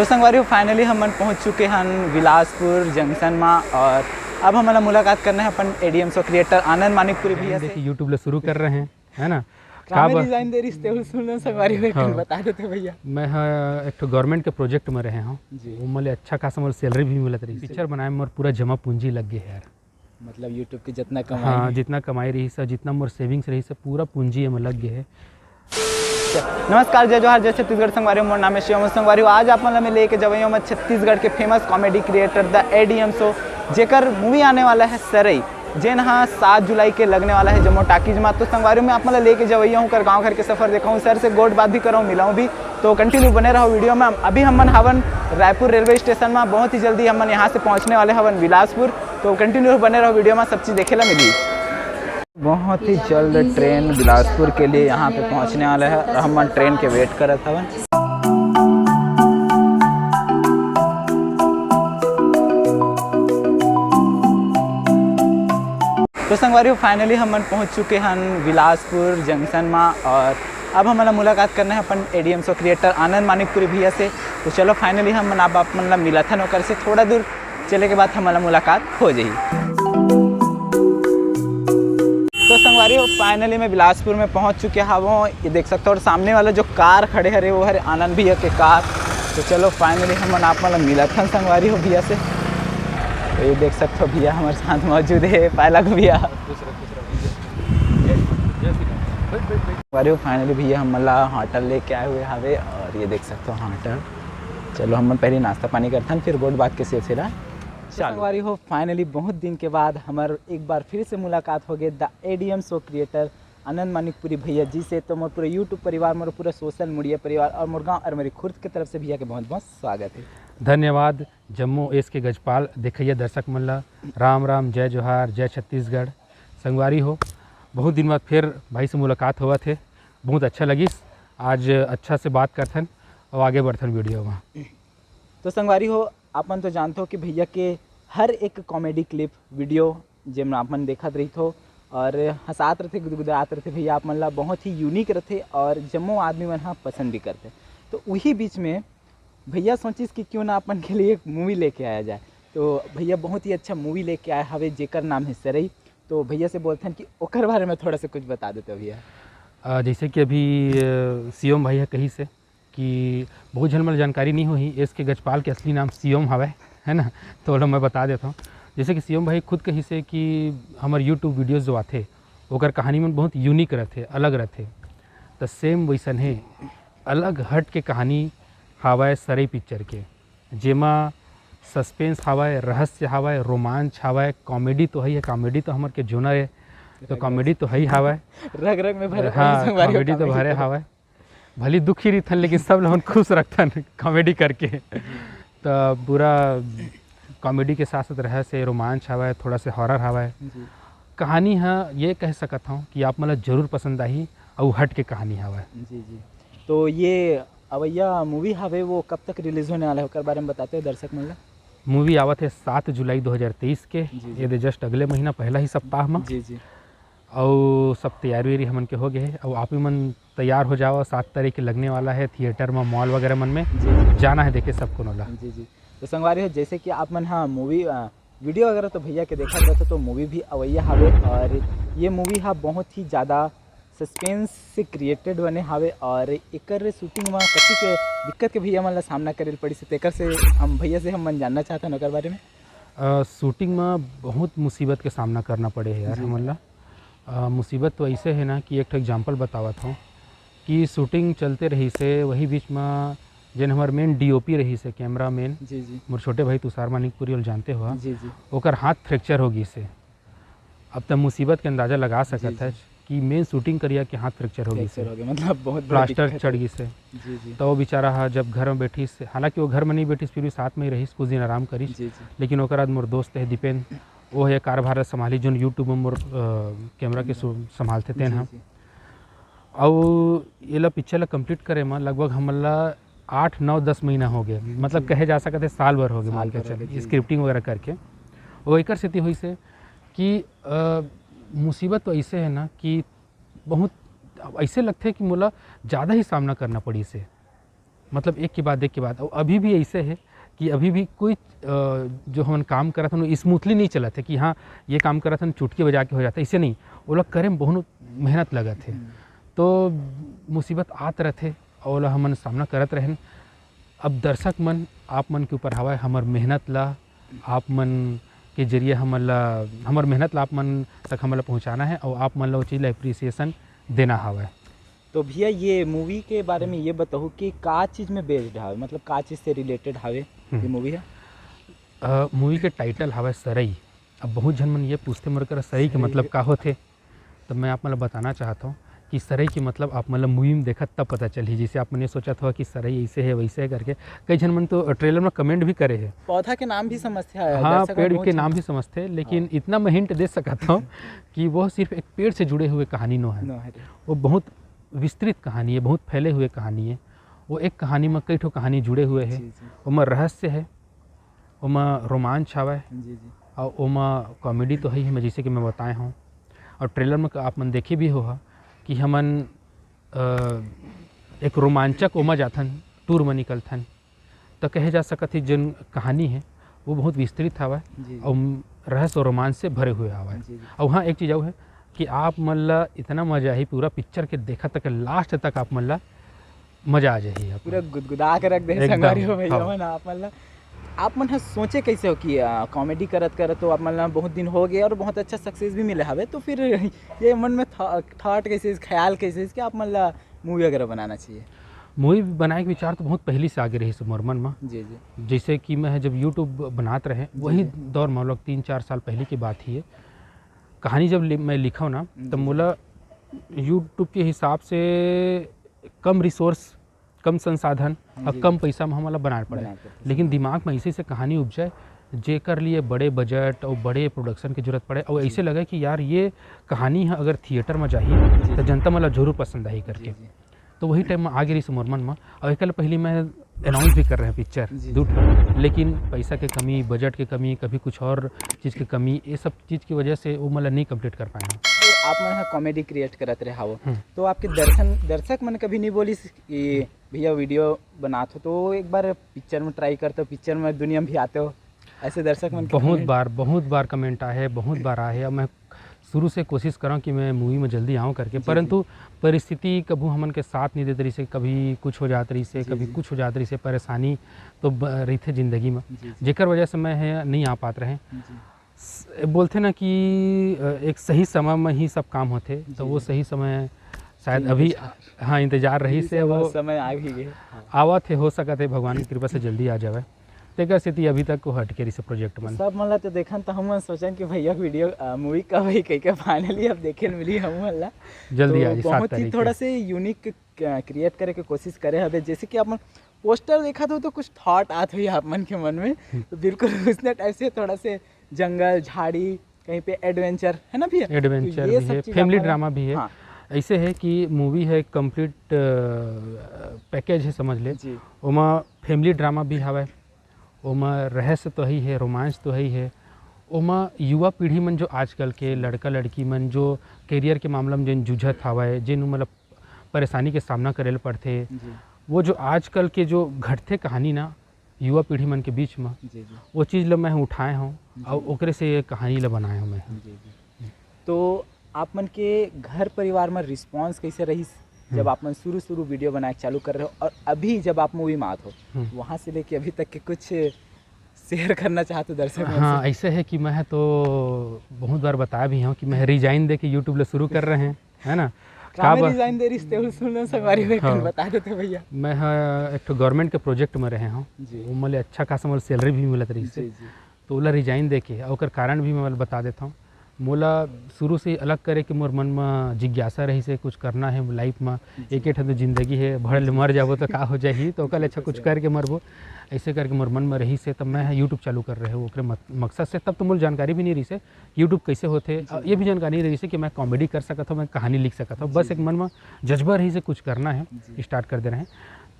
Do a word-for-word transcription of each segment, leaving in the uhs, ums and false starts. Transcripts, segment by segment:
तो संगवारी हो, finally हमन पहुंच चुके हन बिलासपुर जंक्शन मा और अब हमन ला मुलाकात करना है अपन एडीएम शो क्रिएटर आनंद मानिकपुरी भैया से। देखिए, YouTube ला शुरू कर रहे हैं, है ना? काम काबर resign दे रहिस ते सुन संगवारी हो, एक ठन हाँ। बता देते भैया। मैं, हाँ, एक ठो गवर्नमेंट के प्रोजेक्ट में रहे हूँ। जी। वो मोले अच्छा खासा मोर सैलरी भी मिलत रही। पिक्चर बनाए में मोर पूरा जमा पूंजी लग गए यार। मतलब YouTube के जितना कमाई हाँ, है। जितना कमाई रहिस, जितना मोर सेविंग्स रहिस, पूरा पूंजी एमा लग गए है। नमस्कार, जय जोहार, जय छत्तीसगढ़ संगवारी हो, मोर नाम है शिवम संगवारी हो। आज आप मन ला मैं लेके जवइया हूँ मैं छत्तीसगढ़ के famous comedy creator the ADM show, जेकर मूवी आने वाला है सरई, जेन हा सात जुलाई के लगने वाला है जम्मो टाकीज मा। तो संगवारी हो, मैं आप मन ला लेके जवइया हूँ कर गाँव घर के सफर देखाऊँ, सर से गोठ बात भी कराऊँ, मिलाऊँ भी। तो कंटिन्यू बने रहो वीडियो में। अभी हमन हवन रायपुर रेलवे स्टेशन में, बहुत ही जल्दी हमन यहाँ से पहुँचने वाले हवन बिलासपुर। तो कंटिन्यू बने रहो वीडियो में, सब चीज़ देखे ला मिली। बहुत ही जल्द ट्रेन बिलासपुर के लिए यहाँ पे पहुँचने वाला है और हमन ट्रेन के वेट करत हवन। तो संगवारी हो, finally हमन पहुँच चुके हन बिलासपुर जंक्शन मा और अब हमन ला मुलाकात करना है अपन एडीएम शो क्रिएटर आनंद मानिकपुरी भैया से। तो चलो, finally हमन अब आप मन ला मिलत हन ओकर से। थोड़ा दूर चले के बाद हमन ला मुलाकात हो जाही। तो संगवारी हो, finally मैं बिलासपुर में पहुंच चुके हवं। ये देख सकते हो, और सामने वाला जो कार खड़े हरे, वो हरे आनंद भैया के कार। तो चलो, finally हमन आप मन ला मिलत हन संगवारी हो भैया से। तो ये देख सकते हो, भैया हमारे साथ मौजूद है, पायलग भैया। संगवारी हो, finally भैया हमन ला होटल लेके आए हुए हवे और ये देख सकते हो होटल। चलो, हमन पहले नाश्ता पानी करथन, फिर गोठ बात के सिलसिला चालू। संगवारी हो, finally बहुत दिन के बाद हमर एक बार फिर से मुलाकात हो गए द एडीएम शो क्रिएटर आनंद मानिकपुरी भैया जी से। तो मोर पूरे YouTube परिवार, मोर पूरा सोशल मीडिया परिवार और मोर गाँव और मेरी खुर्द के तरफ से भैया के बहुत बहुत स्वागत है। धन्यवाद जम्मो एस के गजपाल देखइया दर्शक मन ला। राम राम, जय जोहार, जय छत्तीसगढ़। संगवारी हो, बहुत दिन बाद फिर भाई से मुलाकात होवत हे, बहुत अच्छा लगिस। आज अच्छा से बात करथन और आगे बढ़थन वीडियो में। तो संगवारी हो, आप मन तो जानते हो कि भैया के हर एक कॉमेडी क्लिप वीडियो जेमा आप मन देखत रहिथो और हंसात रथे, गुदगुदात रथे भैया, आप मन ला बहुत ही यूनिक रथे और जम्मो आदमी मन हा पसंद भी करथे। तो उही बीच में भैया सोचिस कि क्यों ना आप मन के लिए एक मूवी लेके आया जाए। तो भैया बहुत ही अच्छा मूवी लेके आए हवे, जेकर नाम है सरई। तो भैया से बोलथन कि ओकर बारे में थोड़ा सा कुछ बता देते भैया। अ, जैसे कि अभी, अ, शिवम भाई ह कहिस हे कि बहुत झन मन ल जानकारी नहीं होही, एस के गजपाल के असली नाम शिवम हवय, है ना? तो ओला मैं बता देता हूँ। जैसे कि शिवम भाई खुद कहिस हे कि हमर YouTube वीडियोज़ जो आथे, ओकर कहानी मन बहुत यूनिक रथे, अलग रथे। त सेम वैसन हे, अलग हट के कहानी हावय सरई पिक्चर के, जेमा सस्पेंस हावय, रहस्य हावय, रोमांच हावय, कॉमेडी तो हई है, कॉमेडी तो हमर के जोनर है, तो कॉमेडी तो हई हावय। रग रग में भरे हाँ, संगवारी हो, कॉमेडी तो भरे हावय। भली दुखी रहिथन, लेकिन सब लोगन खुश रखथन कॉमेडी करके। त पूरा कॉमेडी के साथ साथ रहस्य, रोमांच हावय, थोड़ा से हॉरर हावय। जी। कहानी ह ये कह सकत हौं कि आप मन ला जरूर पसंद आही, अउ हट के कहानी हावय। जी, जी। तो ये अवैया मूवी हावे, वो कब तक रिलीज होने वाला है, ओकर बारे में बताते हो दर्शक मन ला? मूवी आवत है सात जुलाई दो हज़ार तेईस के, जी, जी। ये दे जस्ट अगले महीना, पहला ही सप्ताह में। जी, जी। अउ सब तैयारी वैयारी हमन के हो गए है। अउ आप भी मन तैयार हो जाओ, सात तारीख के लगने वाला है थिएटर में, मॉल वगैरह मन में जी, जी। जाना है देखे सब कोनो ला। जी, जी। तो संगवारी हो, जैसे कि आप मन हाँ मूवी, अ, वीडियो वगैरह तो भैया के देखा जाता तो मूवी भी अवैया हावे और ये मूवी हा बहुत ही ज़्यादा सस्पेंस से क्रिएटेड बने हावे और एकर शूटिंग में कति के दिक्कत के भैया मन ला सामना करे ल पड़ी से, तेकर से हम भैया से हम मन जानना चाहते हैं ओकर बारे में। अ, शूटिंग में बहुत मुसीबत के सामना करना पड़े है यार जी। हमन ला। अ, मुसीबत तो ऐसे है ना कि एक ठो एग्जांपल बतावत हूँ कि शूटिंग चलते रही से वही बीच में जेन हमर मेन डीओपी रही से, कैमरा मैन, जी, जी। मोर छोटे भाई तुषार मानिकपुरी, ओला जानते हो, जी, जी। ओकर हाथ फ्रैक्चर हो गई से। अब त मुसीबत के अंदाजा लगा जी, सकत जी। है कि मेन शूटिंग करिया के हाथ फ्रैक्चर हो गई से। फ्रैक्चर हो गया, मतलब बहुत बड़ा प्लास्टर दिक्कत चढ़ है। गई से। जी, जी। तो वो बेचारा हा जब घर में बैठी से, हालांकि वो घर में नहीं बैठी, फिर भी साथ में ही रहीस, कुछ दिन आराम करीस। जी, जी। लेकिन ओकर बाद मोर दोस्त है दीपेन, वो है कारभार ला संभाली, जोन YouTube में मोर, अ, कैमरा के जी। सु-, संभालते तेन जी, हा। जी। अउ एला पिक्चर ला कंप्लीट करे म लगभग हमन ला आठ, नौ, दस महीना हो गए, मतलब जी। कहे जा सकत है साल भर हो गए, साल मान के भर हो चल, गए, जी, जी। स्क्रिप्टिंग वगैरह करके। वो एकर सेती होइस हे कि, अ, मुसीबत तो ऐसे है ना कि बहुत ऐसे लगथे कि मोला ज़्यादा ही सामना करना पड़िस हे। मतलब एक के बाद एक के बाद। और अभी भी ऐसे है कि अभी भी कोई अ, जो हमन काम करत हन, वो smoothly नहीं चलत है कि हाँ, ये काम करत हन, चुटकी बजा के हो जाता है, ऐसे नहीं। वो लोग करे में बहुत मेहनत लगत है। हम्म। तो मुसीबत आत रहथे, और ओला हमन सामना करत रहेन। अब दर्शक मन, आप मन के ऊपर हवय, हमर मेहनत ला, आप मन के जरिए हमन ला, हमर मेहनत ला आप मन तक हमन ला पहुँचाना है, और आप मन ला वो चीज़ ला appreciation देना हवय। तो भैया, ये मूवी के बारे में ये बताओ कि का चीज़ में बेस्ड हवे, मतलब का चीज़ से रिलेटेड हवे ये हम्म। मूवी है? अ, मूवी के टाइटल हवय सरई। अब बहुत झन मन ये पूछथे मोर करा, सरई के सरई मतलब के का होथे? तो मैं आप मन ला बताना चाहत हूँ कि सरई के मतलब आप मन ला मूवी में देखत तब पता चलही। जैसे आप मन ये सोचत हो कि सरई ऐसे है, वैसे है करके, कई झन मन तो ट्रेलर में कमेंट भी करे है। पौधा के नाम भी समझथे, हाँ, दर्शक मन पेड़ बहुत के झन नाम भी समझथे, लेकिन हाँ। इतना मैं हिंट दे सकत हूँ कि वो सिर्फ एक पेड़ से जुड़े हुए कहानी नो है। नो है रे। वो बहुत विस्तृत कहानी है, बहुत फैले हुए कहानी है। वो एक कहानी में कई ठो कहानी जुड़े हुए है। जी, जी। ओमा रहस्य है, ओमा रोमांच हवय, जी, जी। और ओमा कॉमेडी तो है ही, मैं जैसे कि मैं बताए हूँ, और ट्रेलर में आप मन देखे भी हो कि हमन अ, एक रोमांचक ओमा जाथन, टूर में निकलथन, तो कहे जा सकत है, जिन कहानी है वो बहुत विस्तृत हवय जी, जी। और रहस्य और रोमांच से भरे हुए हवय। जी, जी। और हाँ, एक चीज़ और है कि आप मन ला इतना मजा आही, पूरा पिक्चर के देखत तक, लास्ट तक आप मन ला मजा आ जाही। आप पूरा गुदगुदा के रख दे एकदम, संगवारी हो भैया हाँ। मन, आप मन ला, आप मन ह सोचे कैसे हो कि, आ, कॉमेडी करत करत तो आप मन ला बहुत दिन हो गए और बहुत अच्छा सक्सेस भी मिले हवे, तो फिर ये मन में थॉ-, थॉट कैसे, ख्याल कैसे कि आप मन ला मूवी वगैरह बनाना चाहिए? मूवी बनाए के विचार तो बहुत पहली से आगे रही से मोर मन में। जी, जी। जैसे कि मैं जब YouTube बनात रहे, जी, वही जी। दौर में, मतलब तीन चार साल पहले की बात ही है। कहानी जब लि-, मैं लिखा ना, जी, तब जी। मोला YouTube के हिसाब से कम रिसोर्स, कम संसाधन और जी। कम पैसा में हमला बनाए पड़े। बनाए पड़े। लेकिन दिमाग में ऐसे से कहानी उपजे, जेकर लिए बड़े बजट और बड़े प्रोडक्शन की जरूरत पड़े, और जी। ऐसे लगे कि यार, ये कहानी ह अगर थिएटर में जाही, जी, तो जी। जनता मन ला जरूर पसंद आही करके। जी, जी। तो वही टाइम में आ गे रहिस मोर मन में। और एक पहले मैं अनाउंस भी कर रहे हैं पिक्चर जी, दू जी। ठो, लेकिन पैसा के कमी, बजट के कमी, कभी कुछ और चीज़ की कमी, ये सब चीज़ की वजह से वो मतलब नहीं कंप्लीट कर पाए हैं। तो आप मन ह कॉमेडी क्रिएट करत रहे हो, हम्म। तो आपके दर्शन, दर्शक मन कभी नहीं बोलिस कि भैया, वीडियो बनात हो तो एक बार पिक्चर में ट्राई करते हो, पिक्चर में दुनिया में भी आते हो, ऐसे दर्शक मन के बहुत comment? बार, बहुत बार कमेंट आए हैं, बहुत बार आए हैं। अब मैं शुरू से कोशिश करा कि मैं मूवी में जल्दी आऊँ करके, जी, परंतु जी। परिस्थिति कभू हमन के साथ नहीं देत रहिसे, कभी कुछ हो जात रहिसे, जी, कभी जी। कुछ हो जात रहिसे, परेशानी तो ब-, रहिथे जिंदगी में, जी, जी। जेकर वजह से मैं है नहीं आ पात रहे। जी। स-, बोलथे ना कि, अ, एक सही समय में ही सब काम होथे, तो जी, वो जी। सही समय शायद अभी, इंतजार। हाँ, इंतजार रही जी, से समय, वो समय आ भी गए। हाँ। आवत है, हो सकत है भगवान की कृपा से जल्दी आ जावे। तेकर सेती अभी तक वो हटके रहिसे प्रोजेक्ट मन। सब मन ला तो देखन तो हम मन सोचन कि भैया वीडियो, अ, मूवी कब होही कहिके, finally अब देखे ल मिली हम मन ला। जल्दी तो आ जाही, सात बहुत ही तारीख थोड़ा के। से यूनिक क-, क्रिएट करे के कोशिश करे हवे, जैसे कि आप मन पोस्टर देखत हो तो कुछ थॉट आत होही आप मन के मन में, हम्म। तो बिल्कुल उसने टाइप से थोड़ा से जंगल, झाड़ी, कहीं पे एडवेंचर, है ना भैया? एडवेंचर तो ये भी सब है, चीज़ फैमिली आप मन ड्रामा भी है। हाँ। ऐसे है कि मूवी है, कंप्लीट, अ, पैकेज है, समझ ले। जी। ओमा फैमिली ड्रामा भी हवय, ओमा रहस्य तो ही है, रोमांस तो ही है, ओमा युवा पीढ़ी मन जो आजकल के लड़का लड़की मन जो करियर के मामला में जिन जूझत हवय, जिन मतलब परेशानी के सामना करे ल पड़थे, जी। वो जो आजकल के जो घटथे कहानी ना युवा पीढ़ी मन के बीच में, जी, जी। वो चीज़ ल मैं उठाए हूँ जी। और ओकरे से ये कहानी ल बनाए हूँ मैं। जी, जी। तो आप मन के घर परिवार में रिस्पॉन्स कैसे रहिस, जब हम्म। आप मन शुरू शुरू वीडियो बनाए के चालू कर रहे हो और अभी जब आप मूवी में आत हो, हम्म। वहाँ से लेके अभी तक के कुछ शेयर करना चाहत हो दर्शक मन हाँ, से? ऐसे है कि मैं तो बहुत बार बताया भी हूँ कि मैं रिजाइन दे के YouTube ला शुरू कर रहे हैं, है ना? काबर रिजाइन दे रहिस ते, सुन लो संगवारी हो, एक ठन हाँ। बता देते भैया। मैं, हाँ, एक ठो गवर्नमेंट के प्रोजेक्ट में रहे हूँ, जी। वो मोला अच्छा खासा मोला सैलरी भी मिलत रहिस। जी, जी। तो ओला रिजाइन दे के, और ओकर कारण भी मैं बता देता हूँ। मोला शुरू से अलग करे के मोर मन में जिज्ञासा रहिस हे, कुछ करना है लाइफ में, जी। एक, एक ठन तो जिंदगी है, भर ले मर जाबो तो का हो जाही, तो ओकर ले अच्छा कुछ करके मरबो, ऐसे करके मोर मन में रहिस हे। तब मैं YouTube चालू कर रहे हूँ ओकरे मत-, मकसद से। तब तो मोला जानकारी भी नहीं रहिस हे YouTube कैसे होथे, जी। ये भी जानकारी नहीं रहिस हे कि मैं कॉमेडी कर सकत हूँ, मैं कहानी लिख सकत हूँ। जी, बस एक जी। मन में जज्बा रहिस हे कुछ करना है, जी। स्टार्ट कर दे रहे हैं।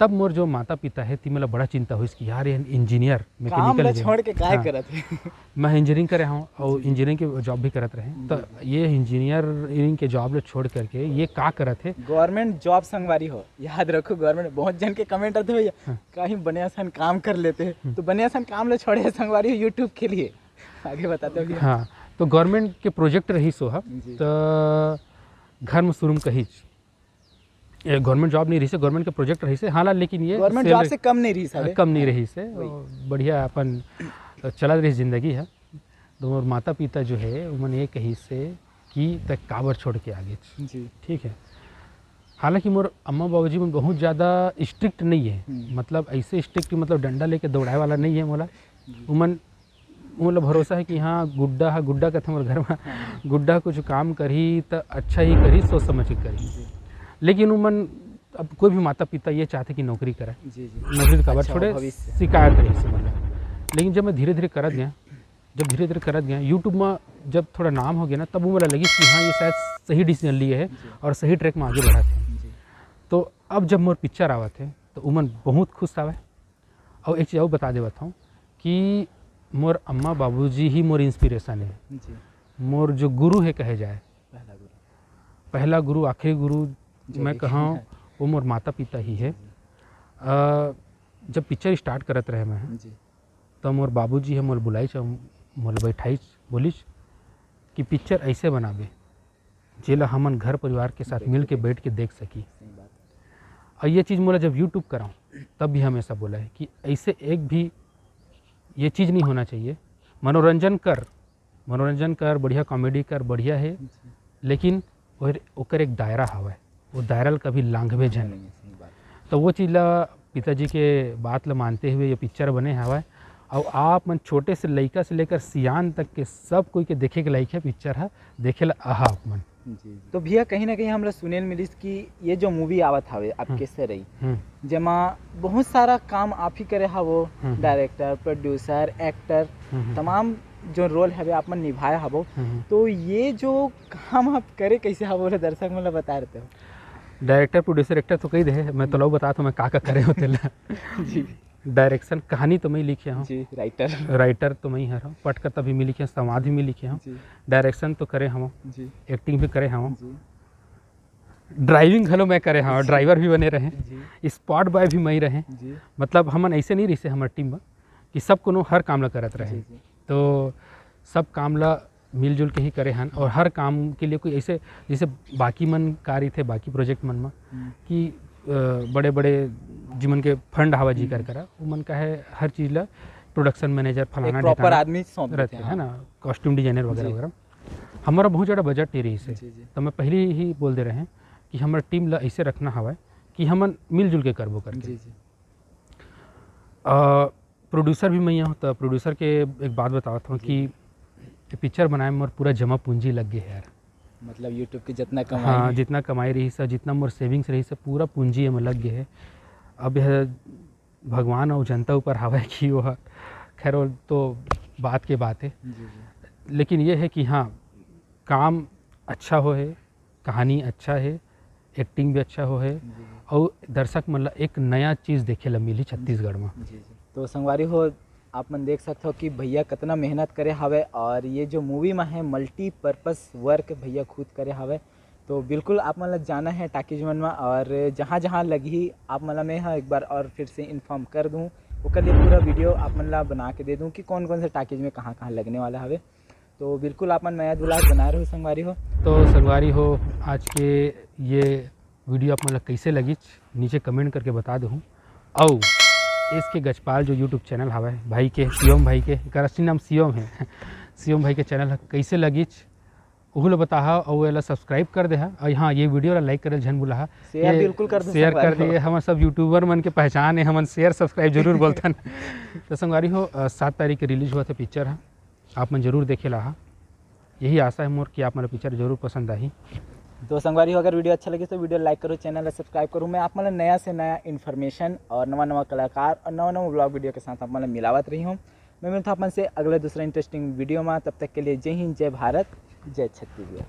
तब मोर जो माता पिता हे, ती मोला बड़ा चिंता होइस कि यार, ये इंजीनियर, काम मैकेनिकल ला इंजीनियर। छोड़ के काय हाँ। करत हे? मैं इंजीनियरिंग करे हूँ और जी। इंजीनियरिंग के जॉब भी करत रहे। तो जी। ये इंजीनियरिंग के जॉब ला छोड़ करके ये का करत हे? गवर्नमेंट जॉब संगवारी हो, याद रखो, गवर्नमेंट, बहुत जन के कमेंट आते भैया, हाँ। कहीं बने असन काम कर लेते हैं। हम्म। तो बने असन काम ला छोड़े संगवारी हो YouTube के लिए। आगे बताते हो भैया। हाँ, तो गवर्नमेंट के प्रोजेक्ट रहिस ओहा, जी। तो घर में शुरू में कहिच, ये गवर्नमेंट जॉब नहीं रहिस हे, गवर्नमेंट के प्रोजेक्ट रहिस हे, हाँ, लेकिन ये गवर्नमेंट सैलरी जॉब से कम नहीं रहिस हवे। कम नहीं रहिस हे, वही। और बढ़िया अपन चलत रहिस जिंदगी हे। तो मोर माता पिता जो हे, उमन ये कहिस हे कि तैं काबर छोड़ के आ गेच। जी। ठीक है, हालांकि मोर अम्मा बाबूजी मन बहुत ज़्यादा स्ट्रिक्ट नहीं है, हम्म। मतलब ऐसे स्ट्रिक्ट, मतलब डंडा लेके दौड़ाए वाला नहीं है मोला। जी। उमन मोला भरोसा है कि हाँ, गुड्डा ह, गुड्डा कथे मोर घर में, हाँ। गुड्डा कुछ काम करही त अच्छा ही करही, सोच समझ के करही। जी। लेकिन उमन, अब कोई भी माता पिता ये चाहथे कि नौकरी करे, जी, जी। नौकरी तो काबर अच्छा हो छोड़े, भविष्य। शिकायत रहिस हे मतलब। लेकिन जब मैं धीरे धीरे करत गया, जब धीरे धीरे करत गया, YouTube में जब थोड़ा नाम हो गया ना, तब वो मोला लगिस कि हाँ, ये शायद सही डिसीजन लिए है जी। और सही ट्रैक में आगे बढ़त है। जी। तो अब जब मोर पिक्चर आवत है, तो उमन बहुत खुश आवे। और एक चीज़ और बता देवत हूँ कि मोर अम्मा बाबूजी ही मोर इंस्पिरेशन है, जी। मोर जो गुरु है कहे जाए, पहला गुरु। पहला गुरु, आखिरी गुरु जो मैं भी कहूँ, है। वो मोर माता पिता ही है। जी, जी। अ, जब पिक्चर स्टार्ट करत रहे मैं, जी। तो मोर बाबूजी है, मोला बुलाइच, मोला बैठाइच, बोलिच कि पिक्चर ऐसे बनाबे, जेला हमन घर परिवार के साथ देख मिल के के देख बैठ के देख सकी। सही बात। और ये चीज़ मोला जब YouTube कराऊँ, तब भी हमेशा बोला है कि ऐसे एक भी ये चीज़ नहीं होना चाहिए। मनोरंजन कर, मनोरंजन कर, बढ़िया कॉमेडी कर, बढ़िया है, जी। लेकिन ओकर, ओकर एक दायरा हवय, वो दायरा ल कभी लांघबे झन। नहीं, सही बात। तो वो चीज़ ला, पिताजी के बात ला मानते हुए ये पिक्चर बने हवय। और आप मन छोटे से लइका से लेकर सियान तक के सब कोई के देखे के लायक है पिक्चर ह, देखे ला आहा आप मन। जी, जी। तो भैया, कहीं ना कहीं हमला सुने ल मिलिस कि ये जो मूवी आवत हवे आपके हम्म। सरई, हम्म। जेमा बहुत सारा काम आप ही करे हवो, हम्म, हम्म। डायरेक्टर, प्रोड्यूसर, एक्टर, हम्म, हम्म। तमाम जो रोल हवे आप मन निभाए हवो, हम्म, हम्म। तो ये जो काम आप करे कैसे हवो, ओला दर्शक मन ला बता देते हो। डायरेक्टर, प्रोड्यूसर, एक्टर तो कही दे, मैं तो हम्म। लो बता तो मैं का का करे होते ला। जी। डायरेक्शन, कहानी तो मैं लिखे हूँ। जी, राइटर। राइटर तो मैं ही हर हूँ, पटकथा भी मैं लिखे हूँ, संवाद भी मैं लिखे हूँ। जी। डायरेक्शन तो करे हूँ, जी। एक्टिंग भी करे हूँ। जी। ड्राइविंग घलो मैं करे हूँ, जी। ड्राइवर भी बने रहे, जी। स्पॉट बॉय भी मैं ही रहे। जी। मतलब हमन ऐसे नहीं रहिसे हमर टीम में कि सब कोनो हर काम ला करत रहे। जी, जी। तो सब काम ला मिलजुल के ही करे हन, और हर काम के लिए कोई ऐसे, जैसे बाकी मन का रहिथे, बाकी प्रोजेक्ट मन में हम्म। कि, अ, बड़े-बड़े जिमन के फंड हवा जी हम्म। कर करा, वो मन का है हर चीज़ ला प्रोडक्शन मैनेजर फलाना एक प्रॉपर ढिकाना आदमी सौंप देते रहते हैं, हैं, हाँ। ना, कॉस्ट्यूम डिजाइनर वगैरह जी। वगैरह। हमारा बहुत ज़्यादा बजट नहीं रही से, जी, जी। तो मैं पहले ही बोल दे रहे हैं कि हमारा टीम ला ऐसे रखना हवा है कि हमन मिलजुल के करबो करके। जी, जी। अ, प्रोड्यूसर भी मैं ही हूँ, तो प्रोड्यूसर के एक बात बतावत हूँ जी। कि ये पिक्चर बनाए में मोर पूरा जमा पूंजी लग गए है यार। मतलब YouTube के जितना कमाई हाँ, है। जितना कमाई रही से, जितना मोर सेविंग्स रही से, पूरा पूंजी एमे लग गए है। अब यह भगवान और जनता ऊपर हवा है कि वो, खैर, वो तो बात के बात है। जी, जी। लेकिन ये है कि हाँ, काम अच्छा हो है, कहानी अच्छा है, एक्टिंग भी अच्छा हो है, जी, जी। और दर्शक मन ला एक नया चीज़ देखे ला मिली छत्तीसगढ़ में। जी, जी। तो संगवारी हो, आप मन देख सकते हो कि भैया कितना मेहनत करे हवे, और ये जो मूवी में है, मल्टीपर्पस वर्क भैया खुद करे हवे। तो बिल्कुल आप मन ला जाना है टाकीज मन में, और जहाँ जहाँ लगही, आप मन ला मैं ह एक बार और फिर से इन्फॉर्म कर दूँ, ओकर लिए पूरा वीडियो आप मन ला बना के दे दूँ कि कौन कौन से टाकीज में कहाँ कहाँ लगने वाला हवे। तो बिल्कुल आप मन मया दुलार बनाए रहो संगवारी हो। तो संगवारी हो, आज के ये वीडियो आप मन ला कैसे लगिच, नीचे कमेंट करके बता दो। अउ एस के गजपाल जो YouTube चैनल हवे भाई के, शिवम भाई के, एकर असली नाम शिवम है। शिवम भाई के चैनल ह कैसे लगिच, ओहू ला बताहा, अउ एला सब्सक्राइब कर देहा। अउ हाँ, ये वीडियो ला लाइक करे झन भुलाहा। शेयर ये बिल्कुल कर दो शेयर संगवारी कर हो। दिए, हमर सब यूट्यूबर मन के पहचान है, हमन शेयर सब्सक्राइब जरूर बोलथन। तो संगवारी हो, अ, सात तारीख के रिलीज हुआ था पिक्चर ह, आप मन जरूर देखे ला हा। यही आशा है मोर कि आप मन ला पिक्चर जरूर पसंद आही। तो संगवारी हो, अगर वीडियो अच्छा लगे तो वीडियो लाइक करो, चैनल ला सब्सक्राइब करो। मैं आप मन ला नया से नया इन्फॉर्मेशन और नवा नवा कलाकार और नवा नवा व्लॉग वीडियो के साथ आप मन ला मिलावत रही हूँ। मैं मिलता हूँ आप मन से अगले दूसरा इंटरेस्टिंग वीडियो में। तब तक के लिए जय हिंद, जय भारत, जय छत्तीसगढ़।